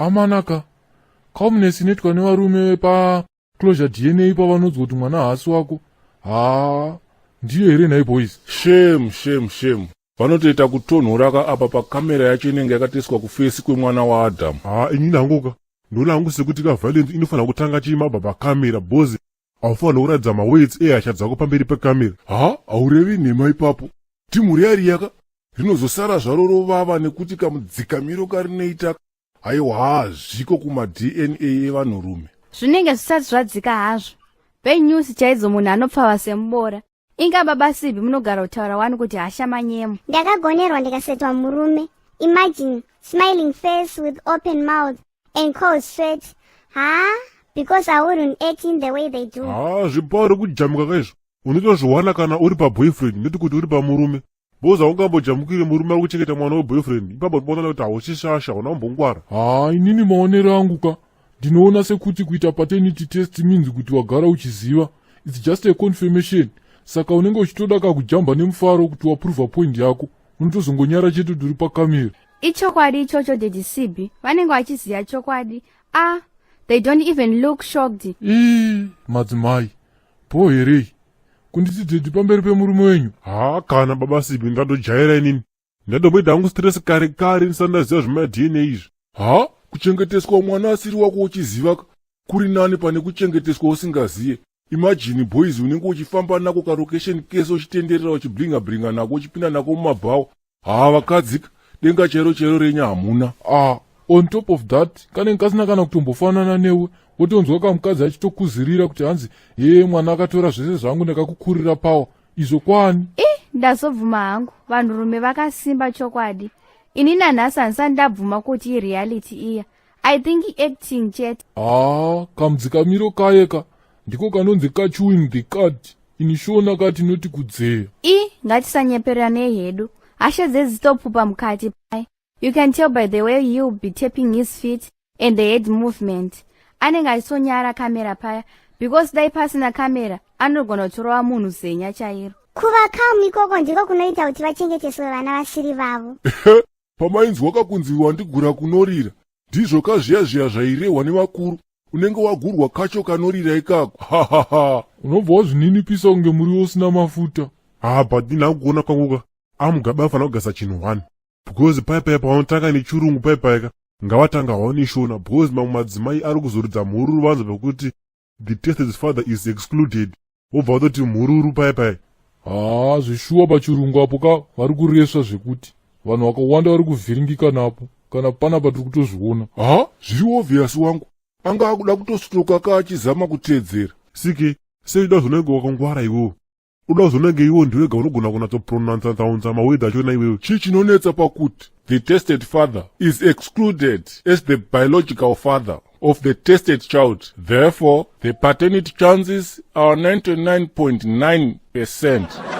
Amanaka, calmness inoitwa nevarume paclosure DNA pavanonzwa kuti mwana haasi wako, haa, ndiyo here nhai boys? Shame, shame, shame. Vanotoita kutonhoraka apa pakamera yacho inenge yakatoiswa kuface kwemwana waAdhamu. Ha, inini hanguka ndoona hangu sekuti kaviolence inofanira kutanga chiimabva pakamera, because haufanira kuratidza maweights ehasha dzako pamberi pekamera. Ha, haurevi nhema ipapo. Timu riya riyaka rinozosara zvaro rovava nekuti kamudzikamiro karinoita, haiwa, haazviko kumaDNA evanhurume. Zvinenge zvisati zvadzika hazvo. Benews chaidzo, munhu anopfava semubora. Inga baba Sibi munogara kutaura wani kuti hasha manyemo. Ndakagonerwa ndikasetwa murume. Imagine smiling face with open mouth and cold sweat. Ha, because I wouldn't act in the way they do. Ha, zvipauri kujamuka kaizvo unotozviwana kana uri paboyfriend, noti kuti uri pamurume, because haungambojamukiri murume ari kuchengeta mwana weboyfriend. Ipapo tinoona kuti hauchishasha, hauna kumbongwara. Haa, inini maonero angu ka, ndinoona sekuti kuita paternity test means kuti wagara uchiziva. It's just a confirmation. Saka unenge uchitoda kakujamba nemufaro kuti waprova point yako. Unotozongonyara chete kuti uri pakamera. Ichokwadi ichocho, Daddy Sibi. Vanenge vachiziva chokwadi. Ah, they don't even look shocked. Ii, madzimai po herei kunditi daddy pamberi pemurume wenyu? Ha, kana baba Sibi, ndandojaira inini. Ndandomboita hangu stress kare kare ndisati ndaziva zvemaDNA izvi. Ha, kuchengeteswa mwana asiri wako uchiziva kuri nani pane kuchengeteswa usingaziye. Imagine boys, unenge uchifamba nako karokesheni kese, uchitenderera, uchiblinga blinga nako, uchipinda nako mumabhawa. Ha, vakadzika denga chairo chairo renyu hamuna. Ah, on top of that, kanenge kasina kana kutombofanana newe. Wotonzwa kamukadzi achitokuzirira kuti hanzi, "Hee, mwana akatora zvese zvangu, ndakakukurira pawa izvo kwani?" I, ndazobvuma hangu, vanhurume vakasimba chokwadi. Ini nanhasi handisati ndabvuma kuti ireality iya. I think acting chete. Haa, kamudzikamiro kayeka ndiko kanonzi kachewing the cud. Ini Shona katinoti kudzeya. I, ngatisanyeperanei hedu. Hasha dzedzitopupa mukati pai. You can tell by the way he'll be tapping his feet and the head movement. Anenge achisonyara kamera paya, because dai pasina kamera anogona kutorova munhu zenya chairo. Kuva calm ikoko ndiko kunoita kuti vachengeteswe vana vasiri vavo. Pamainzwa kakunzi "wandigura kunorira", ndizvo kazviya zviya zvairehwa nevakuru. Unenge wagurwa kacho kanorira ikako, hahaha. Unobva wazvininipisa kunge muriwo usina mafuta. Ha, but ini hangu kuona kwangu ka, aMugabe afanira kugasa chinhu one, because pai pavanotanga nechirungu pai paika, ngavatanga havo neshona, because mamwe madzimai ari kuzoridza mhururu vanzwa pekuti "the tested father is excluded", wobva vatoti mhururu pai pai. Haa, zvishuwa, pachirungu apo ka vari kuresva zvekuti vanhu vakawanda vari kuvhiringika napo. Kana panapa tiri kutozviona. Ha, zviri obvious wangu, anga akuda kutositoka ka achizama kuteedzera. Sike sei uda kuzonenge wakangwara iwewo? Uda kuzonenge iwo ndiwega unogona kunatsopronounsa mawedhi achona iwewe? Chii chinonetsa pakuti "the tested father is excluded as the biological father of the tested child? Therefore the paternity chances are 99.9%."